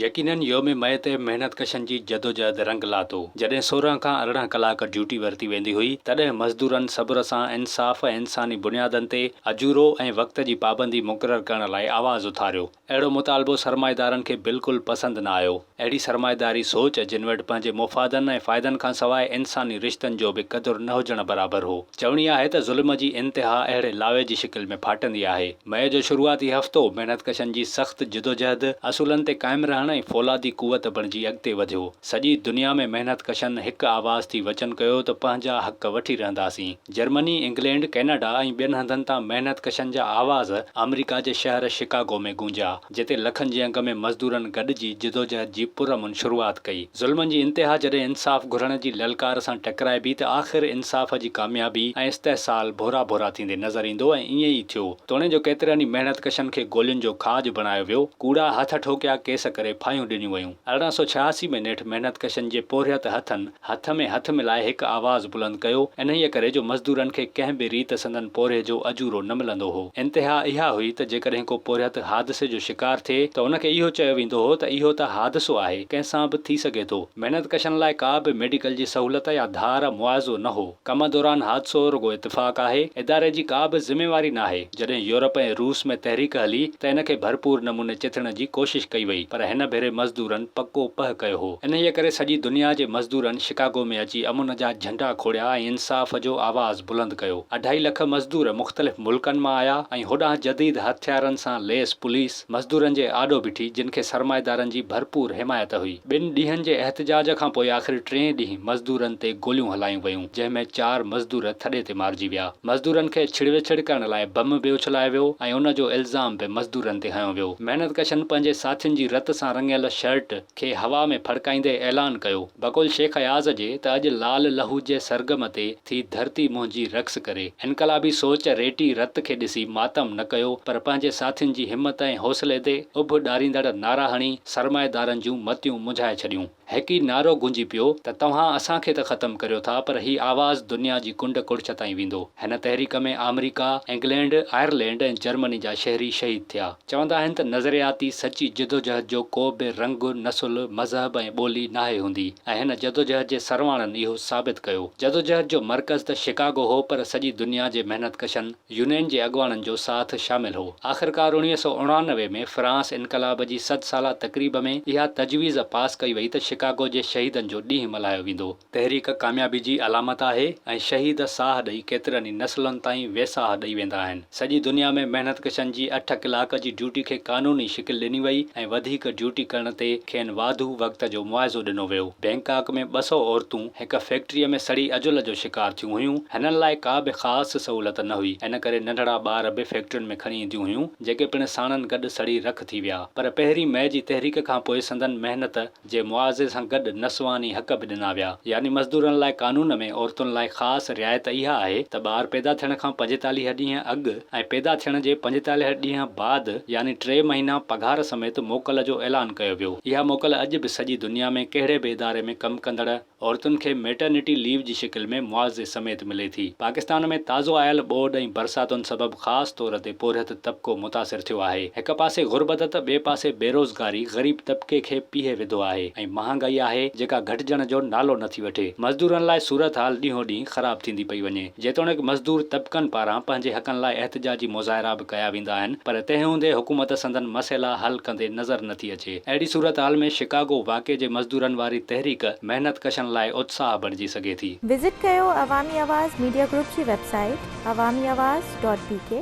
يقينن يوم مئي تي محنت ڪشن جي جدوجهد رنگ لاتو. جڏهن 16 کان 18 ڪلاڪ ڊيوٽي ورتي ويندي هئي، تڏهن مزدورن صبر سان انصاف ۽ انساني بنيادن تي اجورو ۽ وقت جي پابندي مقرر ڪرڻ لاء آواز اٿاريو. اهڙو مطالبو سرمائيدارن کي بلڪل پسند نه آيو. اهڙي سرمائيداري سوچ جن وٽ پنهنجي مفادن ۽ فائدن کانسواء انساني رشتن جو به قدر نه هجڻ برابر هو. چوڻي آهي ته ظلم جي انتها اهڙي لاوي جي شڪل ۾ ڦاٽندي آهي. مئي جو شروعاتي هفتو محنت ڪشن جي سخت جدوجهد، اصولن تي قائم رهڻ ۽ فولادي قوت بڻجي اڳتي وڌيو. سڄي دنيا ۾ محنت ڪشن هڪ آواز ٿي وچن ڪيو ته پنهنجا حق وٺي رهنداسين. جرمني، انگلينڊ، ڪئناڊا ۽ ٻين هنڌن تان محنت ڪشن جا آواز آمريڪا جي شهر شڪاگو ۾ گونجيا، جتي لکن جي انگ ۾ مزدورن گڏجي جدوجهد جي پرامن شروعات ڪئي. ظلمن جي انتها جڏهن انصاف گهرڻ جي للڪار سان ٽڪرائبي ته آخر انصاف جي ڪاميابي ۽ استحصال ڀورا ڀورا ٿيندي نظر ايندو ۽ ائين ئي ٿيو. توڻي جو ڪيترن ئي محنت ڪشن کي گولين جو کاڄ بڻايو ويو، ڪوڙا هٿ ٺوڪيا ڪيس ڪري ڦاهيون ڏنيون ويون. 1886 ۾ نيٺ محنت ڪشن جي پورهيت هٿن هٿ ۾ هٿ ملائي هڪ آواز بلند ڪيو، انهيء ڪري جو مزدورن کي ڪنهن به ريت سندن پورهيي جو اجورو نه ملندو هو. انتها اها هئي ته جيڪڏهن ڪو پورهيت حادثي جو شڪار ٿئي ته ان کي اهو چيو ويندو هو ته اهو ته حادثو آهي، ڪنهن سان به ٿي سگهي ٿو. محنت ڪشن لاء ڪا به ميڊيڪل جي سهولت يا ڌار معاوضو نه هو. ڪم دوران حادثو رڳو اتفاق آهي، اداري جي ڪا به ذميواري ناهي. جڏهن يورپ ۽ روس ۾ تحريڪ هلي ته ان کي ڀرپور نموني چٿڻ جي ڪوشش ڪئي وئي پر هن ڀيري مزدورن پڪو پهه ڪيو هو. انهيء ڪري سڄي دنيا جي مزدورن شڪاگو ۾ اچي امن جا جهنڊا کوڙيا ۽ انصاف جو آواز بلند ڪيو. اڍائي لک مزدور مختلف ملڪن مان آيا ۽ هوڏانهن جديد هٿيارن سان ليس پوليس مزدورن جي آڏو بيٺي جن کي سرمائيدارن جي ڀرپور حمايت هئي. ٻن ڏينهن جي احتجاج کان پوء آخر ٽئين ڏينهن مزدورن تي گوليون هلايون ويون جنهن ۾ چار مزدور ٿڏي تي مارجي ويا. مزدورن کي ڇڙوڇڙ ڪرڻ لاء بم به اڇلايو ويو ۽ ان جو الزام به مزدورن تي هنيو ويو. محنت ڪشن پنهنجي ساٿين جي رت سان رڱيل شرٽ کي هوا ۾ ڦڙڪائيندي اعلان ڪيو بقول شيخ اياز جي ته اڄ لال لهو جي سرگم تي ٿي ڌرتي منهنجي رقص ڪري. انقلابي سوچ ريٽي رت کي ڏسي ماتم نه ڪيو پر پنهنجي ساٿين جي همت ۽ حوصلي تي اڀ ڏاريندڙ نعرا هڻي سرمائيدارن جون متيون منجهائي ڇڏيون. هڪ ئي نعرو گونجي پيو ته توهان اسان کي ته ختم ڪريو ٿا پر هي آواز دنيا جي ڪنڊ ڪڙڇ تائين ويندو. هن تحريڪ ۾ آمريڪا، انگلينڊ، آئرلينڊ ۽ جرمني جا شهري شهيد ٿيا. چوندا آهن ته نظرياتي سچي جدوجهد جو ڪو به رنگ، نسل، مذهب ۽ ٻولي ناهي هوندي ۽ هن جدوجهد جي سرواڻن اهو ثابت ڪيو. جدوجهد جو مرڪز ته شڪاگو هو پر سڄي دنيا جي محنت ڪشن يونين جي اڳواڻن جو ساٿ شامل هو. آخرڪار 1989 ۾ فرانس انقلاب جي صد سالا تقريب ۾ اها تجويز پاس ڪئي وئي ته شڪاگو جي شهيدن جو ڏينهن ملهايو ويندو. تحريڪ ڪاميابي جي علامت آهي ۽ شهيد ساهه ڏئي ڪيترن ئي نسلن تائين ويساهه ڏئي ويندا آهن. سڄي دنيا ۾ محنت ڪشن جي اٺ ڪلاڪ جي ڊيوٽي کي قانوني شڪل ڏني وئي ۽ وڌيڪ ڊيوٽي ڪرڻ تي کين واڌو وقت جو معاوضو ڏنو ويو. بئنڪاڪ ۾ 200 عورتون هڪ فيڪٽريء ۾ سڙي اجل جو شڪار ٿيون هيون. هنن لاء ڪا به خاص سهولت نه هئي، ان ڪري ننڍڙا ٻار به فيڪٽرين ۾ کڻي اينديون هيون، جيڪي پڻ ساڻن گڏ سڙي رک ٿي ويا. پر پهرين مئي جي تحريڪ کان پوء سندن محنت جي معاوضي سان گڏ نسواني حق به ڏنا ويا. يعني مزدورن لاء قانون ۾ عورتن لاء خاص رعايت اها آهي ته ٻار پيدا ٿيڻ کان 45 ڏينهن اڳ ۽ پيدا ٿيڻ جي 45 ڏينهن بعد يعني ٽي مهينا پگهار سميت موڪل جو اعلان ڪيو ويو. اها موڪل اڄ به سڄي دنيا ۾ ڪهڙي به اداري ۾ ڪم ڪندڙ عورتن کي ميٽرنٽي ليو جي شڪل ۾ معاوضي سميت ملي ٿي. پاڪستان ۾ تازو آيل ٻوڏ ۽ برساتن سبب خاص طور تي پورهيت طبقو متاثر ٿيو آهي. هڪ پاسي غربت ته ٻئي پاسي بيروزگاري غريب طبقي کي پيهي وڌو آهي ۽ مهانگائي آهي جيڪا گهٽجڻ جو نالو نٿي وٺي. مزدورن لاء صورتحال ڏينهون ڏينهن خراب ٿيندي پئي وڃي. جيتوڻيڪ مزدور طبقن پاران پنهنجي حقن لاء احتجاجي مظاهرا به ڪيا ويندا آهن پر تنهن هوندي حڪومت سندن مسئلا حل ڪندي نظر نٿي اچي. اهڙي صورتحال ۾ شڪاگو واقعي جي مزدورن واري تحريڪ محنت ڪشن لاء اتساهه بڻجي سگهي ٿي. وزٽ ڪيو عوامي آواز ميڊيا گروپ جي website Awami Awaz dot B K.